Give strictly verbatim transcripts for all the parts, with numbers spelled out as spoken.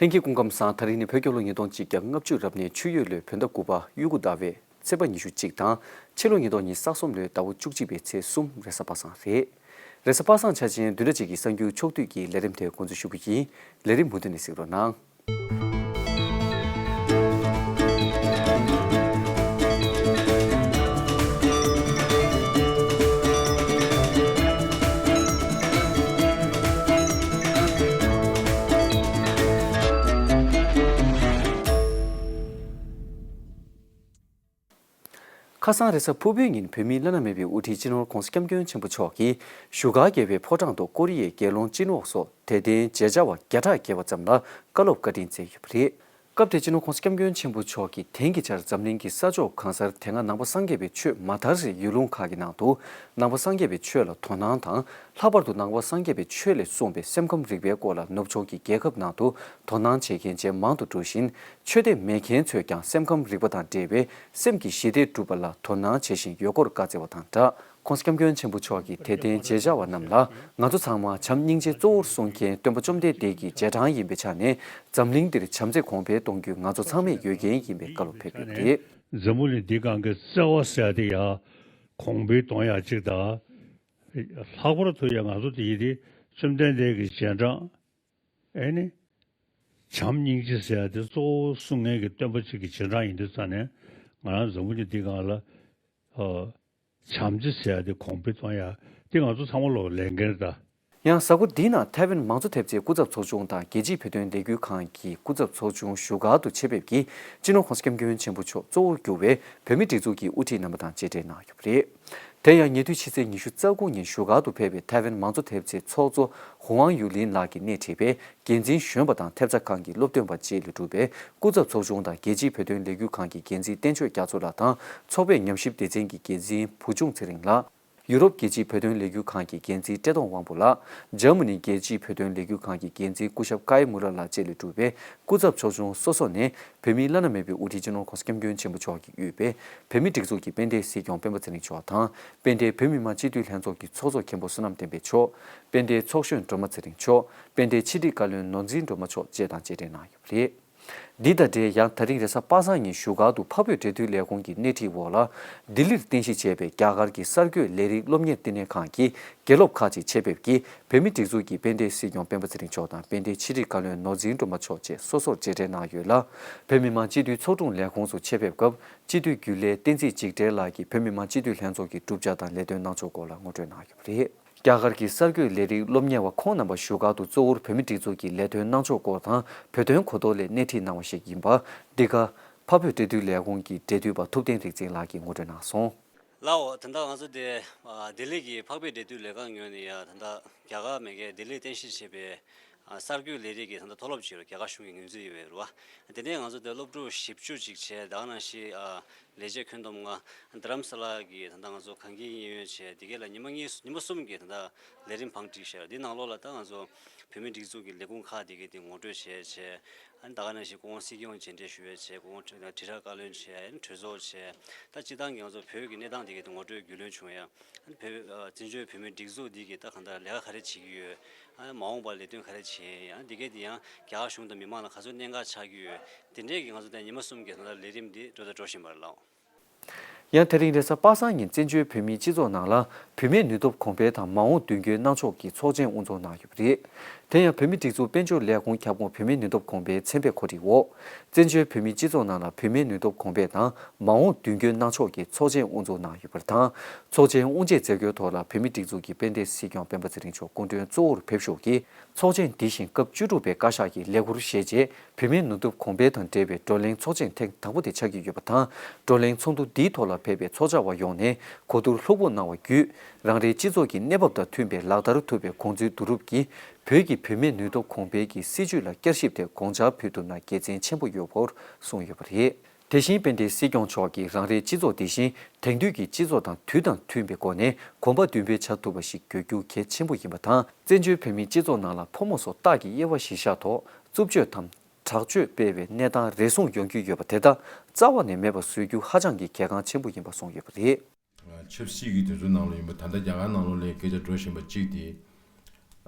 ལྷན་རྒྱས་སྐུ་ཁམས་བཟང་། ད་རིང་ནི་བོད་རྒྱལ་ལོ་ཉིས་སྟོང་གཅིག་བརྒྱ་ལྔ་བཅུ་རབ་གནས་ཆུ་ཡོས་ལོའི་བོད་ཟླ་དགུ་པ་དབྱུག་གུ་ཟླ་བའི་ཚེས་པ་ཉི་ཤུ་གཅིག་དང་། ཕྱི་ལོ་ཉིས་སྟོང་ཉི་ཤུ་རྩ་གསུམ་ལོའི་ཟླ་བ་བཅུ་གཅིག་པའི་ཚེས་གསུམ་རེས་གཟའ་པ་སངས་རེད། རེས་གཟའ་པ་སངས་འཆར་ཅན་བདུན་ཕྲག་གཅིག་གི་གསར་འགྱུར་ཕྱོགས་བསྡུས་ཀྱི་ལས་རིམ་དེ་འགོ་འཛུགས་ཞུ་གི་ཡིན། ལས་རིམ་མུ་མཐུད་ནས་གཟིགས་རོགས་གནང་། ཁ་སང་རེས་གཟའ་ཕུར་བུའི་ཉིན་བོད་མིའི་བླ་ན་མེད་པའི་དབུ་ཁྲིད་སྤྱི་ནོར་༧གོང་ས་༧སྐྱབས་མགོན་ཆེན་པོ་མཆོག་གིས་བཞུགས་སྒར་རྒྱལ་བའི་ཕོ་བྲང་དུ་ཀོ་རི་ཡའི་རྒྱལ་ཡོངས་སྤྱི་ནོར་སོགས་དད་ལྡན་མཇལ་བཅར་བ་བརྒྱ་ཕྲག་བརྒལ་བ་ཙམ་ལ་བཀའ་སློབ་བཀའ་དྲིན་སྩལ་ཡོད་པ་རེད། སྐབས་དེར་སྤྱི་ནོར་༧གོང་ས་༧སྐྱབས་མགོན་ཆེན་པོ་མཆོག་གིས་དེང་གི་ཆར་འཛམ་གླིང་གི་ས་ཕྱོགས་གང་སར་དེ་སྔ་ནང་པ་སངས་རྒྱས་པའི་ཆོས་མ་དར་བའི་ཡུལ་ལུང་ཁག་གི་ནང་དུ་ནང་པ་སངས་རྒྱས་པའི་ཆོས་ལ་དོ་སྣང་དང་། ལྷག་པར་དུ་ནང་པ་སངས་རྒྱས་པའི་ཆོས་ལས་གསུངས་པའི་སེམས་ཁམས་རིག་པའི་སྐོར་ལ་ནུབ་ཕྱོགས་ཀྱི་རྒྱལ་ཁབ་ནང་དུ་དོ་སྣང་བྱེད་མཁན་ཇེ་མང་དུ་འགྲོ་བཞིན། ཆོས་དད་མེད་མཁན་ཚོས་ཀྱང་སེམས་ཁམས་རིག་པ་དང་འབྲེལ་བའི་སེམས་ཀྱི་ཞི་བདེ་སྒྲུབ་པ་ལ་དོ་སྣང་བྱེད་བཞིན་ཡོད་སྐོར་བཀའ་སྩལ་བ་དང་སྦྲགས། ༧གོང་ས་༧སྐྱབས་མགོན་ཆེན་པོ་མཆོག་གིས་དད་ལྡན་མཇལ་བཅར་བ་རྣམས་ལ། ང་ཚོ་ཚང་མ་བྱམས་སྙིང་རྗེ་གཙོ་བོར་བཟུང་མཁན་སྟོན་པ་བཅོམ་ལྡན་འདས་ཀྱི་རྗེས་འབྲང་ཡིན་པའི་ཆ་ནས། འཛམ་གླིང་འདིར་བྱམས་བརྩེ་གོང་འཕེལ་གཏོང་རྒྱུ་ང་ཚོ་ཚང་མས་ཡོད་འགན་ཡིན་པའི་བཀའ་སློབ་ཕེབས་ཡོད་པ་རེད། འཛམ་བུ་གླིང་འདི་སྒང་གི་བརྩེ་བ་ཟེར་ཡ་དེ་ཡ་གོང་འཕེལ་གཏོང་ཡ་གཅིག་དང་། ལྷག་པར་དུ་ཡ་ང་ཚོ་དེ་ཡི་དེ་བཅོམ་ལྡན་འདས་ཀྱི་རྗེས་འབྲང་། ཨེ་ནི། བྱམས་སྙིང་རྗེ་ཟེར་ཡ་དེ་གཙོ་བོ་གསུང་མཁན་གྱི་སྟོན་པ་གཅིག་གི་རྗེས་འབྲང་ཡིན་དུས་ཙང་ནས། ང་རང་འཛམ་བུ་གླིང་འདི་སྒང་ལ། ཨ། བྱམས་བརྩེ་ཟེར་ཡ་དེ་གོང་འཕེལ་གཏོང་ཡ་དེ་ང་ཚོ་ཚང་མ་ལོག་ལས་འགན་རེད་ད། ཡང་གཟའ་འཁོར་འདིའི་ནང་ཐའེ་ཝན་མང་གཙོ་ཐེབས་རྩའི་སྐུ་ཚབ་ཚོགས་ཆུང་དང་རྒྱལ་སྤྱིའི་བོད་དོན་ལས་འགུལ་ཁང་གི་སྐུ་ཚབ་ཚོགས་ཆུང་བཞུགས་སྒར་དུ་ཆེད་ཕེབས་ཀྱིས་སྤྱི་ནོར་༧གོང་ས་༧སྐྱབས་མགོན་ཆེན་པོ་མཆོག་གཙོ་བོར་གྱུར་བའི་བོད་མིའི་སྒྲིག་འཛུགས་ཀྱི་དབུ་ཁྲིད་རྣམ་པ་དང་མཇལ་འཕྲད་གནང་ཡོད་པ་རེད། དེ་ཡང་ཉེ་དུས་ཕྱི་ཚེས་ཉི་ཤུ་རྩ་དགུ་ཉིན་བཞུགས་སྒར་དུ་ཕེབས་པའི་ཐའེ་ཝན་མང་གཙོ་ཐེབས་རྩའི་ཚོགས་གཙོ་ཧུའང་ཡུ་ལིན་ལགས་ཀྱིས་སྣེ་ཁྲིད་པའི་འགན་འཛིན་གཞོན་པ་དང་ཐེབས་རྩ་ཁང་གི་སློབ་སྟོན་པ་བཅས་ལས་གྲུབ་པའི་སྐུ་ཚབ་ཚོགས་ཆུང་དང་རྒྱལ་སྤྱིའི་བོད་དོན་ལས་འགུལ་ཁང་གི་འགན་འཛིན་བསྟན་ཆོས་རྒྱ་མཚོ་ལགས་དང་ཚོགས་པའི་ཉམས་ཞིབ་སྡེ་ཚན་གྱི་འགན་འཛིན་བུ་ཆུང་ཚེ་རིང་ལགས། ཡུ་རོབ་རྒྱལ་སྤྱིའི་བོད་དོན་ལས་འགུལ་ཁང་གི་འགན་འཛིན་བཀྲས་མཐོང་དབང་པོ་ལགས། འཇར་མ་ནི་རྒྱལ་སྤྱིའི་བོད་དོན་ལས་འགུལ་ཁང་གི་འགན་འཛིན་སྐུ་ཞབས་ཀའི་མུ་ར་ལགས་བཅས་ལས་གྲུབ་པའི་སྐུ་ཚབ་ཚོགས་ཆུང་སོ་སོ་ནས་བོད་མིའི་བླ་ན་མེད་པའི་དབུ་ཁྲིད་སྤྱི་ནོར་༧གོང་ས་༧སྐྱབས་མགོན་ཆེན་པོ་མཆོག་གིས་དབུས་པའི་བོད་མིའི་སྒྲིག་འཛུགས་ཀྱི་དཔལ་ལྡན་སྲིད་སྐྱོང་སྤེན་པ་ཚེ་རིང་མཆོག་དང་། དཔལ་ལྡན་བོད་མི་མང་སྤྱི་འཐུས་ལྷན་ཚོགས་ཀྱི་ཚོགས་གཙོ་མཁན་པོ་བསོད་ནམས་བསྟན་འཕེལ་མཆོག་དཔལ་ལྡན་ཚོགས་གཞོན་སྒྲོལ་མ་ཚེ་རིང་མཆོག་དཔལ་ལྡན་ཕྱི་དྲིལ་བཀའ་བློན་ནོར་འཛིན་སྒྲོལ་མ་མཆོག་བཅས་དང་མཇལ་འཕྲད་གནང་ཡོད་པ་རེད། འདི་དང་འབྲེལ་ཡང་ད་རིང་རེས་གཟའ་པ་སངས་ཉིན་བཞུགས་སྒར་དུ་འཕགས་བོད་འབྲེལ་མཐུད་ལས་ཁུངས་ཀྱི་སྣེ་ཁྲིད་འོག་ལ། ལྡི་ལིར་རྟེན་གཞི་བྱས་པའི་རྒྱ་གར་གྱི་གསར་འགོད་ལས་རིགས་སློབ་གཉེར་བསྟི་གནས་ཁང་གིས་དགེ་སློབ་ཁག་ཅིག་ཆེད་ཕེབས་ཀྱིས་བོད་མིའི་སྒྲིག་འཛུགས་ཀྱི་དཔལ་ལྡན་སྲིད་སྐྱོང་སྤེན་པ་ཚེ་རིང་མཆོག་དང་དཔལ་ལྡན་ཕྱི་དྲིལ་བཀའ་བློན་ནོར་འཛིན་སྒྲོལ་མ་མཆོག་བཅས་སོ་སོར་མཇལ་འཕྲད་གནང་ཡོད་ལ། བོད་མི་མང་སྤྱི་འཐུས་ཚོགས་དྲུང་ལས་ཁུངས་སུ་ཆེད་ཕེབས་སྐབས་སྤྱི་འཐུས་རྒྱུན་ལས་བསྟན་འཛིན་འཇིགས་བྲལ་ལགས་ཀྱིས་བོད་མི་མང་སྤྱི་འཐུས་ལྷན་ཚོགས་ཀྱི་གྲུབ་ཆ་དང་ལས་དོན་གནང་ཕྱོགས་སྐོར་ལ་ངོ་སྤྲོད་གནང་ཡོད་པ་རེད། རྒྱ་གར་གྱི་གསར་འགོད་ལས་རིགས་སློབ་གཉེར་བ་ཁོང་རྣམ་པ་བཞུགས་སྒར་དུ་གཙོ་བོར་བོད་མིའི་སྒྲིག་འཛུགས་ཀྱི་ལས་དོན་གནང་ཕྱོགས་སྐོར་དང་བོད་དོན་གོ་རྟོགས་སླད་སྣེ་ཁྲིད་གནང་བ་ཞིག་ཡིན་པ། འདི་ག་འཕགས་བོད་འབྲེལ་མཐུད་ལས་ཁུངས་ཀྱི་འབྲེལ་མཐུད་པ་ཐུབ་བསྟན་རིག་འཛིན་ལགས་ཀྱིས་ངོ་སྤྲོད་གནང་སོང་། ལགས་འོ། ད་ལྟ་ང་ཚོ་དེ་ལྡི་ལི་གི་འཕགས་བོད་འབྲེལ་མཐུད་ལས་ཁང་ངོས་ནས་ཡང་ད་ལྟ་རྒྱ་གར་མ་གི་ལྡི་ལིར་རྟེན་གཞི་བྱས་པའི་གསར་འགོད་ལས་རིགས་ཀྱི་ད་ལྟ་མཐོ་སློབ་ཅིག་ཡོད་རེད། རྒྱ་གར་གཞུང་གིས་ངོས་འཛིན་ཡོད་རེད་བ། དེ་ནས་ང་ཚོ་དེ་སློབ་ཕྲུག་བཞི་བཅུ་ཅིག་བྱས། ད་ག་ནང་བཞིན་ལས་བྱེད་ཁྱོན་བསྡོམས་ལྔ། རྡ་རམ་ས་ལ་གི་ད་ལྟ་ང་ཚོ་གངས་སྐྱིད་གཡས་གཡོན་བྱས། དེ་ག་ལ་ཉི་མ་གཉིས་ཉི་མ་གསུམ་གྱི་ད་ལྟ་ལས་རིམ་བང་བསྒྲིགས་བཞག་འདི་ནང་ལོགས་ལ་ད་ང་ཚོ་བོད་མིའི་སྒྲིག་འཛུགས་ཀྱི་ལས་ཁུངས་ཁག་དེ་གའི་དེ་ངོ་སྤྲོད་བྱས་བྱས། ཨ་ནི་ད་ག་ནང་བཞིན་སྐུ་ངོ་སྲིད་སྐྱོང་མཇལ་འཕྲད་ཞུ་ཡས་བྱས། སྐུ་ངོ་དྲི་དྲིལ་བསྒྲགས་བཀའ་བློན་བྱས། ཨ་ནི་གྲོས་ཚོགས་བྱས། ད་སྤྱིར་བཏང་གི་ང་ཚོ་བོད་ཀྱི་གནས་སྟངས་དེ་གའི་དེ་ངོ་སྤྲོད་རྒྱུས་ལོན་བྱུང་ཡ། ཨ་ནི་བོད་བཙན་བྱོལ་བོད་མིའི་སྒྲིག་འཛུགས་འདི་གིས་ད་གང་ལྟར་ལས་ཀ་ག་རེ་བྱེད་ཀྱི་ཡོད། ཨ་ནི་མ་འོངས་པར་ལས་དོན་ག་རེ་བྱེད་ཡ། ཨ་ནི་དེ་གའི་དེ་ཡང་རྒྱ་གར་གཞུང་དང་མི་མང་ལ་ག་ཚོད་གནད་འགག་ཆགས་ཀྱི་ཡོད། དེ་འདྲས་ཀྱི་ང་ཚོ་ད་ཉི་མ་གསུམ་གྱི་ད་ལྟ་ལས་རིམ་འདི་འགྲོ་དང་འགྲོ་བཞིན་པ་རེད་ལགས། ཡང་དེ་རིང་རེས་གཟའ་པ་སངས་ཉིན་བཙན་བྱོལ་བོད་མིའི་སྤྱི་ཚོགས་ནང་ལ་བུད་མེད་ནུས་སྟོབས་གོང་འཕེལ་དང་མ་འོངས་མདུན་སྐྱོད་གནང་ཕྱོགས་ཀྱི་ཚོགས་ཆེན་དབུ་འཛུགས་གནང་ཡོད་པ་རེད། དེ་ཡང་བོད་མིའི་སྒྲིག་འཛུགས་དཔལ་འབྱོར་ལས་ཁུངས་ཁྱབ་ཁོངས་བུད་མེད་ནུས་སྟོབས་གོང་འཕེལ་ཚན་པས་གོ་སྒྲིག་འོག་བཙན་བྱོལ་བོད་མིའི་སྤྱི་ཚོགས་ནང་ལ་བུད་མེད་ནུས་སྟོབས་གོང་འཕེལ་དང་མ་འོངས་མདུན་སྐྱོད་གནང་ཕྱོགས་ཀྱི་ཚོགས་ཆེན་དབུ་འཛུགས་གནང་ཡོད་པ་དང་། ཚོགས་ཆེན་དབུ་འབྱེད་མཛད་སྒོའི་ཐོག་ལ་བོད་མིའི་སྒྲིག་འཛུགས་ཀྱི་དཔལ་ལྡན་སྲིད་སྐྱོང་སྤེན་པ་ཚེ་རིང་མཆོག་སྐུ་མགྲོན་གཙོ་བོར་ཕེབས་ཞུགས་ཀྱིས། ཚོགས་ཆེན་འདི་བཞིན་སྐབས་བཅུ་དྲུག་པའི་བཀའ་ཤག་གི་ལས་འཁུར་བཞེས་རྗེས། བུད་མེད་ནུས་སྟོབས་གོང་འཕེལ་དང་འབྲེལ་བའི་བགྲོ་གླེང་ཚོགས་ཆེན་ཐེངས་དང་པོ་དེ་ཆགས་ཀྱི་ཡོད་པ་དང་། བགྲོ་གླེང་ཚོགས་འདུ་འདིའི་ཐོག་ལ་ཕེབས་པའི་ཚོགས་བཅར་བ་ཡོངས་ནས་གོ་བསྡུར་ལྷུག་པོ་གནང་བ་བརྒྱུད། རང་རེའི་སྤྱི་ཚོགས་ཀྱི་གནས་བབ་དང་མཐུན་པའི་ལག་བསྟར་ཐུབ་པའི་དགོངས་ཚུལ་བསྡུ་རུབ་ཀྱིས། བོད་ཀྱི་བུད་མེད་ནུས་སྟོབས་གོང་འཕེལ་གྱི་སྲིད་བྱུས་ལ་བསྐྱར་ཞིབ་དེ་དགོངས་འཆར་ཕུལ་ཐུབ་ན་དགེ་མཚན་ཆེན་པོ་ཡོད་སྐོར་གསུངས་ཡོད་པ་རེད། དེ་བཞིན་དཔལ་ལྡན་སྲིད་སྐྱོང་མཆོག་གིས་རང་རེའི་སྤྱི་ཚོགས་དེ་བཞིན་དེང་དུས་ཀྱི་སྤྱི་ཚོགས་དང་དུས་དང་མཐུན་པའི་སྒོ་ནས་གོམ་པ་མདུན་སྤོས་བྱ་ཐུབ་པ་ཞིག་དགོས་རྒྱུ་གལ་ཆེན་པོ་ཡིན་པ་དང་། བཙན་བྱོལ་བོད་མིའི་སྤྱི་ཚོགས་ནང་ལ་ཕོ་མོ་སོགས་རྟགས་ཀྱི་དབྱེ་བ་གཞིར་བཞག་ཐོག་རྩུབ་སྤྱོད་དམ་དྲག་སྤྱོད་སྤེལ་བའི་གནས་སྟངས་རེ་ཟུང་ཡོང་རྒྱུ་ཡོད་པ་དེ་དག་རྩ་བ་ནས་མེད་པ་བཟོ་རྒྱུ་ཧ་ཅང་གི་གལ་འགངས་ཆེན་པོ་ཡིན་པ་གསུངས་ཡོད་པ་རེད། ཆབ་སྲིད་ཀྱི་དུས་ཚོད་ནང་ལ་ཡིན་པ། ད་ལྟ་རྒྱ་གར་ནང་ལོགས་ལ་སྐད་ཆ་འགྲོ་བཞིན་པ་གཅིག་དེ།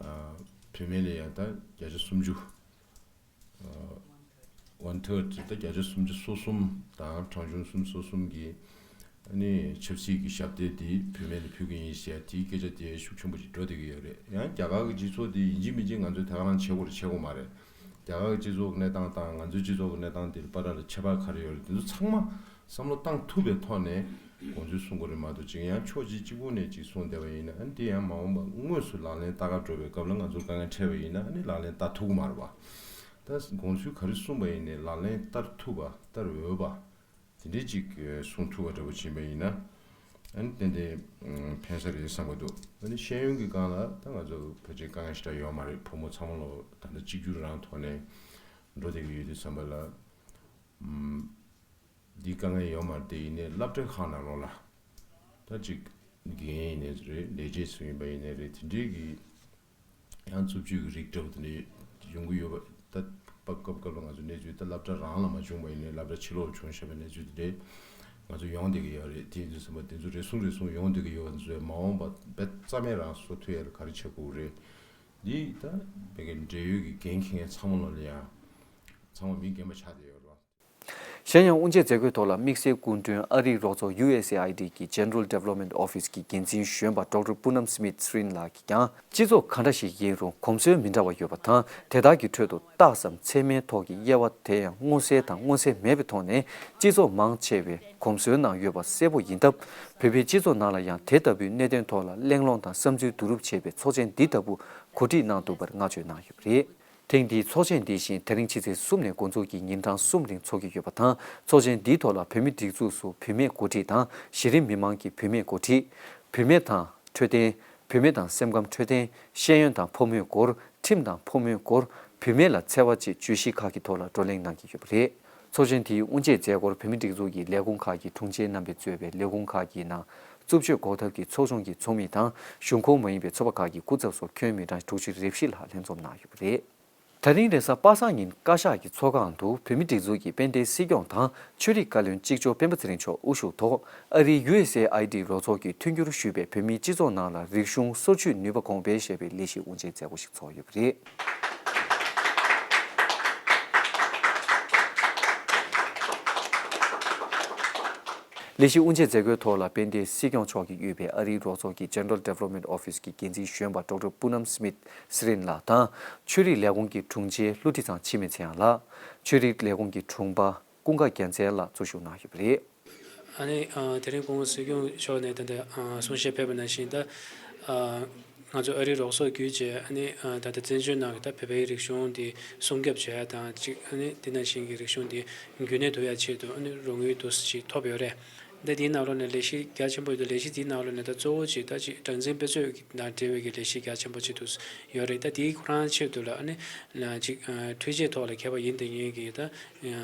ཨ། བུད་མེད་ལ་ཡང་ད་བརྒྱ་ཆ་སུམ་ཅུ། ཨ། ཐོས་ད་བརྒྱ་ཆ་སུམ་ཅུ་སོ་གསུམ་དང་གྲངས་ཆུང་སུམ་ཅུ་སོ་གསུམ་གྱིས་ཨ་ནི་ཆབ་སྲིད་ཀྱི་ཞབས་སྟེགས་དེ་བུད་མེད་ལ་ཕུལ་གྱི་ཡིན་ཟེར་དེའི་སྐད་ཆ་དེ་ཤུགས་ཆེན་པོ་ཞིག་འགྲོ་བསྡད་ཀྱི་ཡོད་རེད། ཡང་རྒྱ་གར་གྱི་སྤྱི་ཚོགས་དེ་ཡིན་གཅིག་མིན་གཅིག་ང་ཚོས་དེ་ག་རང་བྱེད་དགོས་རེད་བྱེད་དགོས་མ་རེད། རྒྱ་གར་གྱི་སྤྱི་ཚོགས་ཀྱི་གནས་སྟངས་དང་ང་ཚོའི་སྤྱི་ཚོགས་ཀྱི་གནས་སྟངས་དེ་ལ་བར་ལ་ཁྱད་པར་ག་རེ་ཡོད་རེད། དེ་ཚོ་ཚང་མ་བསམ་བློ་བཏང་ཐུབ་པའི་ཐོག་ནས་དགོངས་ཚུལ་གསུང་དགོས་རེད་མ་གཏོགས་ཅིག་ཡང་ཕྱོགས་གཅིག་གཅིག་པུ་ནས་ཅིག་གསུངས་བསྡད་པ་ཡིན་ན་ཨ་ནི་དེ་ཡང་མ་འོངས་པ་དངོས་སུ་ལག་ལེན་བསྟར་ག་འགྲོ་བའི་སྐབས་ལ་ང་ཚོར་དཀའ་ངལ་འཕྲད་པ་ཡིན་ན་ཨ་ནི་ལག་ལེན་བསྟར་ཐུབ་ཀྱི་མ་རེད་པ། ད་དགོངས་ཚུལ་ག་རེ་གསུངས་པ་ཡིན་ནའི་ལག་ལེན་བསྟར་ཐུབ་པ་བསྟར་འོས་པ། དེ་འདྲའི་ཅིག་གསུང་ཐུབ་པ་འདྲ་པོ་ཕྱིན་པ་ཡིན་ན། ཨ་ནི་ཏན་ཏན་ཕན་ས་རེད་བསམ་གྱི་འདུག་ཨ་ནི་ཤེས་ཡོན་གྱི་སྒང་ལ་ད་ང་ཚོ་ཕལ་ཆེར་དཀའ་ངལ་ཞེ་དྲག་ཡོད་མ་རེད། བུ་མོ་ཚང་མ་ལོ་ད་ལྟ་གཅིག་གྱུར་རང་ཐོག་ནས་འགྲོ་བསྡད་ཀྱི་ཡོད་དུས་ཙམ་པ་ལ། འདི་དཀའ་ངལ་ཡོད་མ་རེད་དེ་ཡིན་ནའི་སློབ་གྲྭ་ཁག་ནང་ལོགས་ལ་ད་ཅིག་དགེ་རྒན་ཡིན་ནའི་རེད། ལས་བྱེད་ཚོ་ཡིན་པ་ཡིན་ནའི་རེད། དེ་འདྲའི་གི་ཡང་རྩུབ་སྤྱོད་ཀྱི་རིགས་འདྲ་བོ་དེ་འདྲ་ཡོང་གི་ཡོད་པ། ད་སྐབས་སྐབས་སྐབས་ལ་ང་ཚོ་གནས་ཚུལ་ད་སློབ་གྲྭ་རང་ལ་མ་བྱུང་བ་ཡིན་ནའི་སློབ་གྲྭ་ཕྱི་ལོགས་བྱུང་བཞག་པའི་གནས་ཚུལ་དེ་འདྲ་ང་ཚོ་ཡོང་བསྡད་ཀྱི་ཡོད་རེད། དེ་ཡིན་དུས་ཙམ་པ་དེ་ཚོ་རེ་ཟུང་རེ་ཟུང་ཡོང་བསྡད་ཀྱི་ཡོད་པ་ཚོས་མ་འོངས་པ་རྦད་རྩ་མེད་རང་བཟོ་ཐུབ་ཡ་ལ་ག་རེ་བྱེད་དགོས་རེད། འདི་ད་བོད་ཀྱི་འབྲེལ་ཡོད་ཀྱི་འགན་འཁྱེར་མཁན་ཚང་མ་ལ་ཡང་ཚང་མ་མི་རྒན་པ་ཆགས་བསྡད་ཡོད་རེད། གཞན་ཡང་དབུ་འབྱེད་མཛད་སྒོའི་ཐོག་ལ་དམིགས་བསལ་སྐུ་མགྲོན་ཨ་རིའི་རོགས་ཚོགས་ཡུ་ཨེས་ཨེ་ཨའི་ཌི་གི་General Development Office གི་འགན་འཛིན་གཞོན་པ་ཌོག་ཊར་པུ་ནམ་སི་མིད་སི་རིན་ལགས་ཀྱིས་ཀྱང་སྤྱི་ཚོགས་ག་འདྲ་ཞིག་ཡིན་རུང་གོམས་སྲོལ་མི་འདྲ་བ་ཡོད་པ་དང་དེ་དག་གི་ཁྲོད་དུ་རྟགས་སམ་མཚན་མའི་ཐོག་གི་དབྱེ་བ་དེ་ཡང་མངོན་གསལ་དང་མངོན་གསལ་མེད་པའི་ཐོག་ནས་སྤྱི་ཚོགས་མང་ཆེ་བའི་གོམས་སྲོལ་ནང་ཡོད་པ་གསལ་པོ་ཡིན་སྟབས་བོད་པའི་སྤྱི་ཚོགས་ནང་ལ་ཡང་དེ་ལྟ་བུའི་གནད་དོན་ཐོག་ལ་གླེང་སློང་དང་བསམ་ཚུལ་བསྡུ་རུབ་བྱེད་པའི་ཚོགས་ཆེན་འདི་ལྟ་བུ་གོ་སྒྲིག་གནང་འདུག་པར་བསྔགས་བརྗོད་གནང་ཡོད་པ་རེད། ཐེངས་འདིའི་ཚོགས་ཆེན་འདི་བཞིན་དེ་རིང་ཕྱི་ཚེས་གསུམ་ནས་འགོ་འཛུགས་ཀྱིས་ཉིན་གྲངས་གསུམ་རིང་འཚོགས་ཀྱི་ཡོད་པ་དང་། ཚོགས་ཆེན་འདིའི་ཐོག་ལ་བོད་མི་སྒྲིག་འཛུགས་སུ་བུད་མེད་འགོ་ཁྲིད་དང་གཞི་རིམ་མི་མང་གི་བུད་མེད་འགོ་ཁྲིད། བུད་མེད་དང་འཕྲོད་བསྟེན། བུད་མེད་དང་སེམས་ཁམས་འཕྲོད་བསྟེན། ཤེས་ཡོན་དང་ཕོ་མོའི་སྐོར། ཁྲིམས་དང་ཕོ་མོའི་སྐོར། བུད་མེད་ལ་འཚེ་བ་བཅས་བརྗོད་གཞི་ཁག་གི་ཐོག་ལ་བགྲོ་གླེང་གནང་གི་ཡོད་པ་རེད། ཚོགས་ཆེན་དེའི་དབུ་འབྱེད་མཛད་སྒོར་བོད་མི་སྒྲིག་འཛུགས་ཀྱི་ལས་ཁུངས་ཁག་གི་དྲུང་ཆེ་རྣམ་པས་གཙོས་པའི་ལས་ཁུངས་ཁག་གི་ནང་རྩུབ་སྤྱོད་འགོག་ཐབས་ཀྱི་ཚོགས་ཆུང་གི་ཚོགས་མི་དང་གཞུང་ཁོངས་མ་ཡིན་པའི་ཚོགས་པ་ཁག་གི་སྐུ་ཚབ་སོགས་ཁྱོན་མི་གྲངས་དྲུག་ཅུ་རེ་བཞི་ལྷག་ལྷན་འཛོམས་གནང་ཡོད་པ་རེད། ད་རིང་རེས་གཟའ་པ་སངས་ཉིན་བཀའ་ཤག་གི་ཚོགས་ཁང་དུ་བོད་མི་སྒྲིག་འཛུགས་ཀྱི་དཔལ་ལྡན་སྲིད་སྐྱོང་དང་ཆོས་རིག་བཀའ་བློན་གཅིག་ལྕོགས་སྤེན་པ་ཚེ་རིང་མཆོག་དབུ་བཞུགས་ཐོག་ཨ་རིའི་ཡུ་ཨེས་ཨེ་ཨའི་ཌི་རོགས་ཚོགས་ཀྱིས་མཐུན་འགྱུར་ཞུས་པའི་བོད་མིའི་སྤྱི་ཚོགས་ནང་ལ་རིག་གཞུང་སོར་ཆུད་ནུས་པ་གོང་འཕེལ་ཞེས་པའི་ལས་གཞི་དབུ་འབྱེད་མཛད་སྒོ་ཞིག་ཚོགས་ཡོད་པ་རེད། ལས་གཞི་དབུ་འབྱེད་མཛད་སྒོའི་ཐོག་ལ་དཔལ་ལྡན་སྲིད་སྐྱོང་མཆོག་གིས་དབུས་པའི་ཨ་རིའི་རོགས་ཚོགས་ཀྱི་General Development Office གྱི་འགན་འཛིན་གཞོན་པ་ཌོག་ཊར་པུ་ནམ་སི་མིད་སི་རིན་ལགས་དང་ཆོས་རིག་ལས་ཁུངས་ཀྱི་དྲུང་ཆེ་ཀླུ་ཁྲི་ཚང་འཆི་མེད་ཚེ་དབྱངས་ལགས། ཆོས་རིག་ལས་ཁུངས་ཀྱི་དྲུང་པ་ཀུན་དགའ་རྒྱལ་མཚན་ལགས་གཙོ་བཞུགས་གནང་ཡོད་པ་རེད། ཨ་ནི་ཨ་དེ་རིང་སྐུ་ངོ་སྲིད་སྐྱོང་མཆོག་ནས་ད་ལྟ་ཨ་གསུང་བཤད་ཕེབས་པ་ནང་བཞིན་ད་ཨ་ང་ཚོ་ཨ་རིའི་རོགས་ཚོགས་བརྒྱུད་བྱས་ཨ་ནི་ཨ་ད་ལྟ་བཙན་བྱོལ་ནང་གི་ད་བོད་པའི་རིག་གཞུང་འདི་སྲུང་སྐྱོབ་བྱེད་ཡ་དང་གཅིག་ཨ་ནི་དེ་ནང་བཞིན་གྱི་རིག་གཞུང་འདི་རྒྱུན་གནས་ཐུབ་ཡ་ཆེད་དུ་ཨ་ནི་རོགས་དངུལ་དུ་ཞིག་ཐོབ་ཡོད་རེད། ད་དེའི་ནང་ལོགས་ནས་ལས་གཞི་རྒྱ་ཆེན་པོ་ཡོད་དུས་ལས་གཞི་དེའི་ནང་ལོགས་ནས་ད་གཙོ་བོ་ཅིག་ད་ཅིག་སྦྲང་རྩིའི་དཔེ་མཛོད་དང་འབྲེལ་བའི་གི་ལས་གཞི་རྒྱ་ཆེན་པོ་ཅིག་ཏུ་ཡོད་རེད། ད་དེའི་ཁོ་རང་ཆེད་དུ་ལ་ཨ་ནི་ཅིག་འཕྲུལ་ཆས་ཐོག་ལ་མཁས་པ་ཡིན་དང་ཡིན་གི་ད།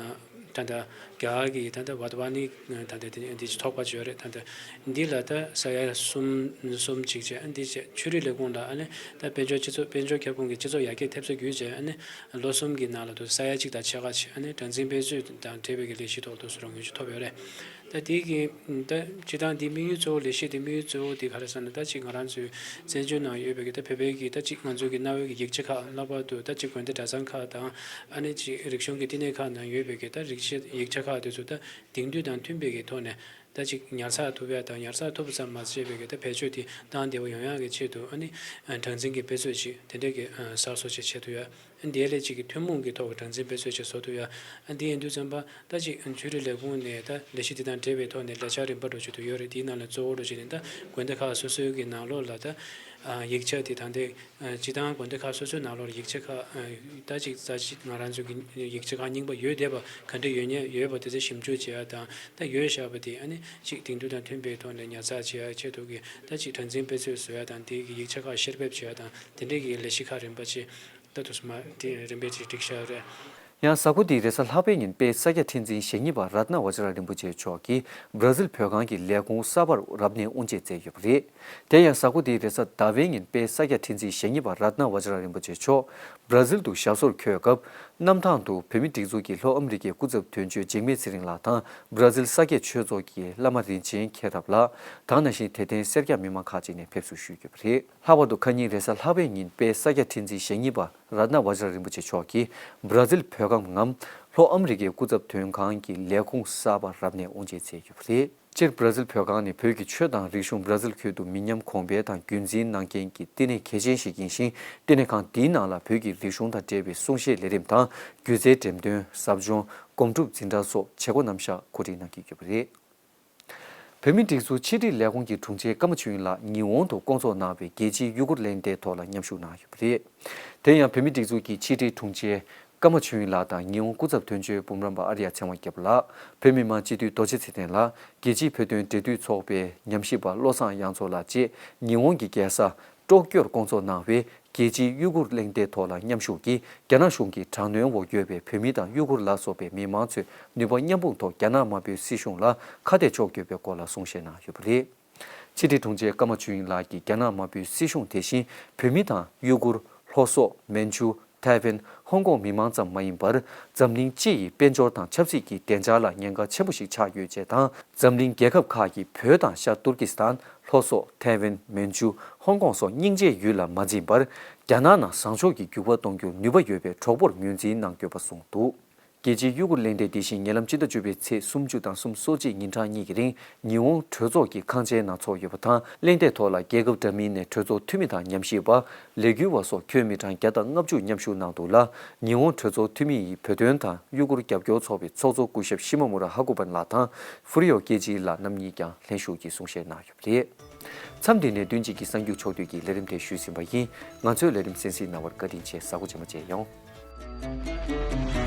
ད་ལྟ་རྒྱ་གར་གྱི་ད་ལྟ་ཝཱ་ད་ཝཱ་ནི་ད་ལྟ་དེ་དེ་ཅིག་ཚོགས་པ་ཅིག་ཡོད་རེད། ད་ལྟ་འདི་ལ་ད་ས་ཡ་གསུམ་གསུམ་ཅིག་བྱས། ཨ་འདི་བྱས་ཆོས་རིག་ལས་ཁུངས་ལ་ཨ་ནི་ད་དཔལ་འབྱོར་སྤྱི་ཚོགས་དཔལ་འབྱོར་ཁྱབ་ཁོངས་ཀྱི་སྤྱི་ཚོགས་ཡར་རྒྱས་ཐེབས་ས་བརྒྱུད་བྱས་ཨ་ནི་ལོ་གསུམ་གྱི་ནང་ལ་དུ་ས་ཡ་གཅིག་དང་ཕྱེད་ཀ་ཅིག་ཨ་ནི་སྦྲང་རྩིའི་དཔེ་མཛོད་དང་འབྲེལ་བའི་གི་ལས་གཞི་ཐོག་ཏུ་སུ་རང་ངོས་ཀྱི་ཐོབ་ཡོད་རེད། ད་དེ་གི་ད་སྤྱི་བཏང་འདི་དམིགས་ཡུལ་གཙོ་བོ་ལས་གཞི་འདི་དམིགས་ཡུལ་གཙོ་བོ་འདི་ག་རེ་ཟེར་ན་ད་ཅིག་ང་རང་ཚོའི་བཙན་བྱོལ་ནང་ཡོད་པའི་གི་ད་བོད་པའི་གི་ད་ཅིག་ང་ཚོའི་གི་གནའ་བོའི་གི་ཡིག་ཆ་ཁག་ལྷག་པར་དུ་ད་ཅིག་དགོན་སྡེ་གྲྭ་ཚང་ཁག་དང་ཨ་ནི་ཅིག་རིག་གཞུང་གི་བསྟི་གནས་ཁག་ནང་ཡོད་པའི་གི་ད་རིག་བྱེད་ཡིག་ཆ་ཁག་དེ་ཚོ་ད་དེང་དུས་དང་མཐུན་པའི་གི་ཐོག་ནས་ད་ཅིག་ཉར་ཚགས་ཐུབ་ཡ་དང་ཉར་ཚགས་ཐུབ་ཙམ་མ་ཟད་པའི་གི་ད་བེད་སྤྱོད་དེ་སྟངས་བདེ་བོ་ཡོང་ཡ་གི་ཆེད་དུ་ཨ་ནི་སྦྲང་རྩིའི་གི་དཔེ་མཛོད་ཅིག་དེ་འདྲའི་གི་གསར་བཟོ་ཅིག་བྱེད་ཐུབ་ཡ། འདི་ལས་གཅིག་གི་ཐུན་མོང་གི་ཐོག་གི་སྦྲང་རྩིའི་དཔེ་མཛོད་ཅིག་བཟོ་ཐུབ་ཡ། ཨ་འདི་ཡིན་དུས་ཙམ་པ་ད་ཅིག་ཆོས་རིག་ལས་ཁུངས་ནས་ད་ལས་གཞི་འདི་དང་འབྲེལ་བའི་ཐོག་ནས་ལས་འཆར་རིམ་པ་འགྲོ་བཞིན་དུ་ཡོད་རེད། དེའི་ནང་ལ་གཙོ་བོ་འགྲོ་བཞིན་ནས་ད་དགོན་སྡེ་ཁག་སོ་སོའི་གི་ནང་ལོགས་ལ་ད་ཡིག་ཆ་དེ་ད་ལྟའི་སྤྱི་བཏང་དགོན་སྡེ་ཁག་སོ་སོའི་ནང་ལོགས་ལ་ཡིག་ཆ་ཁག་ད་ཅིག་རྩ་ཆེ་ང་རང་ཚོ་གི་ཡིག་ཆ་ཁག་རྙིང་པ་ཡོད་བསྡད་པ་ག་འདྲ་ཡོད་ཉེ་ཡོད་པ་དེ་ཚོ་ཞིབ་འཇུག་བྱེད་ཡ་དང་ད་ཡོད་བཞག་པ་དེ་ཨ་ནི་ཅིག་དེང་དུས་དང་མཐུན་པའི་ཐོག་ནས་ཉར་ཚགས་བྱེད་ཡ་ཆེད་དུ་གི་ད་ཅིག་སྦྲང་རྩིའི་དཔེ་མཛོད་བཟོ་ཡ་དང་དེ་གི་ཡིག་ཆ་ཁག་བཤེར་འབེབས་བྱེད་ཡ་དང་དེ་འདྲའི་གི་ལས་གཞི་ཁག་རིམ་པ་ཅིག་ད་དུ་སུ་མ་དེ་རིམ་པས་ཅིག་སྒྲིག་བཞག་རེད། ཡང་གཟའ་འཁོར་འདིའི་རེས་གཟའ་ལྷག་པའི་ཉིན་དཔལ་ས་སྐྱ་ཁྲི་འཛིན་ཞེ་གཉིས་པ་རཏྣ་བཛྲ་རིན་པོ་ཆེ་མཆོག་གིས་བར་ཛིལ་བོད་ཁང་གི་ལས་ཁུངས་གསར་པར་རབ་གནས་དབུ་འབྱེད་མཛད་ཡོད་པ་རེད། དེ་ཡང་གཟའ་འཁོར་འདིའི་རེས་གཟའ་ཟླ་བའི་ཉིན་དཔལ་ས་སྐྱ་ཁྲི་འཛིན་ཞེ་གཉིས་པ་རཏྣ་བཛྲ་རིན་པོ་ཆེ་མཆོག་བར་ཛིལ་དུ་ཞབས་སོར་འཁོད་སྐབས་གནམ་ཐང་དུ་བོད་མི་སྒྲིག་འཛུགས་ཀྱི་ལྷོ་ཨ་མི་རི་ཀའི་སྐུ་ཚབ་དོན་གཅོད་འཇིགས་མེད་ཚེ་རིང་ལགས་དང་བར་ཛིལ་ས་སྐྱ་ཆོས་ཚོགས་ཀྱི་བླ་མ་རིན་ཆེན་མཁྱེན་རབ་ལགས་དང་ནང་བཞིན་དད་ལྡན་སེར་སྐྱ་མི་མང་ཁག་ཅིག་ནས་ཕེབས་བསུ་ཞུས་ཡོད་པ་རེད། ལྷག་པར་དུ་ཁ་ཉིན་རེས་གཟའ་ལྷག་པའི་ཉིན་དཔལ་ས་སྐྱ་ཁྲི་འཛིན་ཞེ་གཉིས་པ་རཏྣ་བཛྲ་རིན་པོ་ཆེ་མཆོག་གིས་བར་ཛིལ་བོད་ཁང་ངམ་ ལྷོ་ཨ་མི་རི་ཀའི་སྐུ་ཚབ་དོན་ཁང་གི་ལས་ཁུངས་གསར་པ་རབ་གནས་དབུ་འབྱེད་མཛད་ཡོད་པ་རེད། སྤྱིར་བྷ་ར་ཟིལ་བོད་ཁང་ནི་བོད་ཀྱི་ཆོས་དང་རིག་གཞུང་བྷ་ར་ཟིལ་ཁུལ་དུ་མི་ཉམས་གོང་འཕེལ་དང་རྒྱུན་འཛིན་གནང་མཁན་གྱི་བསྟི་གནས་གལ་ཆེན་ཞིག་ཡིན་ཞིང་། བསྟི་གནས་ཁང་འདིའི་ནང་ལ་བོད་ཀྱི་རིག་གཞུང་དང་འབྲེལ་བའི་གསུང་བཤད་ལས་རིམ་དང་། སྒྱུ་རྩལ་འགྲེམས་སྟོན། ཟབ་སྦྱོང་། སྒོམ་སྒྲུབ་འཛིན་གྲྭ་སོགས་བྱེད་སྒོ་རྣམ་གཞག་གོ་སྒྲིག་གནང་གི་ཡོད་པ་རེད། བོད་མིའི་སྒྲིག་འཛུགས་ཕྱི་དྲིལ་ལས་ཁུངས་ཀྱི་དྲུང་ཆེ་ཀརྨ་ཆོས་དབྱིངས་ལགས་ཉི་འོང་དུ་བསྐོང་ཚོགས་གནང་བའི་རྒྱལ་སྤྱིའི་ཡུ་གུར་གླེང་སྟེགས་ཐོག་ལ་མཉམ་ཞུགས་གནང་ཡོད་པ་རེད། དེ་ཡང་བོད་མིའི་སྒྲིག་འཛུགས་ཀྱི་ཕྱི་དྲིལ་དྲུང་ཆེ་ཀརྨ་ཆོས་དབྱིངས་ལགས་དང་ཉི་འོང་སྐུ་ཚབ་དོན་གཅོད་འབུམ་རམས་པ་ཨརྱ་ཚེ་དབང་རྒྱལ་པོ་ལགས། བོད་མི་མང་སྤྱི་འཐུས་རྡོ་རྗེ་ཚེ་བརྟན་ལགས། རྒྱལ་སྤྱིའི་བོད་དོན་འབྲེལ་མཐུད་ཚོགས་པའི་ཉམས་ཞིབ་པ་བློ་བཟང་དབྱངས་མཚོ་ལགས་བཅས་ཉི་འོང་གི་རྒྱལ་ས་ཀྲོག་ཀྱོར་བསྐོང་ཚོགས་གནང་བའི་རྒྱལ་སྤྱིའི་ཡུ་གུར་གླེང་སྟེགས་ཐོག་ལ་མཉམ་ཞུགས་ཀྱིས། རྒྱ་ནག་གཞུང་གི་དྲག་གནོན་འོག་ཡོད་པའི་བོད་མི་དང་ཡུ་གུར་ལ་སོགས་པའི་མི་མང་ཚོས་ནུས་པ་མཉམ་སྤུངས་ཐོག་རྒྱ་ནག་དམར་པོའི་སྲིད་གཞུང་ལ་ཁ་གཏད་གཅོག་དགོས་པའི་སྐོར་ལ་གསུང་བཤད་གནང་ཡོད་པ་རེད། ཕྱི་དྲིལ་དྲུང་ཆེ་ཀརྨ་ཆོས་དབྱིངས་ལགས་ཀྱིས། རྒྱ་ནག་དམར་པོའི་སྲིད་གཞུང་དེ་བཞིན་བོད་མི་དང་ཡུ་གུར། ལྷོ་སོག་མན་ཇུ། ཐའེ་ཝན། ཧོང་ཀོང་མི་མང་ཙམ་མ་ཡིན་པར། འཛམ་གླིང་སྤྱི་ཡི་དཔལ་འབྱོར་དང་ཆབ་སྲིད་ཀྱི་བདེ་འཇགས་ལ་ཉེན་ཁ་ཆེན་པོ་ཞིག་ཆགས་ཡོད་ཅེས་དང་། འཛམ་གླིང་རྒྱལ་ཁབ་ཁག་གིས་བོད་དང་ཤར་ཏུར་ཀི་སི་ཐན། ལྷོ་སོག་ཐའེ་ཝན། མན་ཇུ། ཧོང་ཀོང་སོགས་སྙིང་རྗེའི་ཡུལ་ལ་མ་འཛིན་པར། རྒྱ་ནག་ནང་བཟང་ཕྱོགས་ཀྱི་འགྱུར་བ་གཏོང་རྒྱུར་ནུས་པ་ཡོད་པའི་གྲོགས་པོར་ངོས་འཛིན་གནང་དགོས་པ་གསུངས་འདུག། རྒྱལ་སྤྱིའི་ཡུ་གུར་གླེང་སྟེགས་འདི་བཞིན་ཉེ་ལམ་སྤྱི་ཟླ་བཅུ་པའི་ཚེས་སུམ་ཅུ་དང་སུམ་ཅུ་སོ་གཅིག་ཉིན་གྲངས་གཉིས་ཀྱི་རིང་ཉི་འོང་གྲོས་ཚོགས་ཀྱི་ཁང་ཆེན་ནང་ཚོགས་ཡོད་པ་དང་། གླེང་སྟེགས་ཐོག་ལ་རྒྱལ་ཁབ་འདྲ་མིན་ནས་གྲོས་ཚོགས་འཐུས་མི་དང་ཉམས་ཞིབ་པ། ལས་འགུལ་བ་སོགས་ཁྱོན་མི་གྲངས་བརྒྱ་དང་ལྔ་བཅུ་མཉམ་ཞུགས་གནང་འདུག་ལ། ཉི་འོང་གྲོས་ཚོགས་འཐུས་མི་ཡིས་བོད་དོན་དང་ཡུ་གུར་རྒྱབ་སྐྱོར་ཚོགས་པའི་ཚོགས་གཙོ་སྐུ་ཞབས་ཤི་མ་མུ་ར་ཧ་ཀུ་པན་ལགས་དང་ཧྥུ་རི་ཡོ་སྐྱེ་ཅི་ལགས་རྣམ་གཉིས་ཀྱང་ལྷན་ཞུགས་ཀྱིས་གསུང་བཤད་གནང་ཡོད་པ་རེད། མཚམས་འདི་ནས་བདུན་གཅིག་གི་གསར་འགྱུར་ཕྱོགས་བསྡུས་ཀྱི་ལས་རིམ་དེ་ཞུས་ཟིན་པ་ཡིན། ང་ཚོའི་ལས་རིམ་གསན་གཟིགས་གནང་བར་བཀའ་དྲིན་ཆེ། གཟའ་འཁོར་རྗེས་མ་མཇལ་ཡོང་།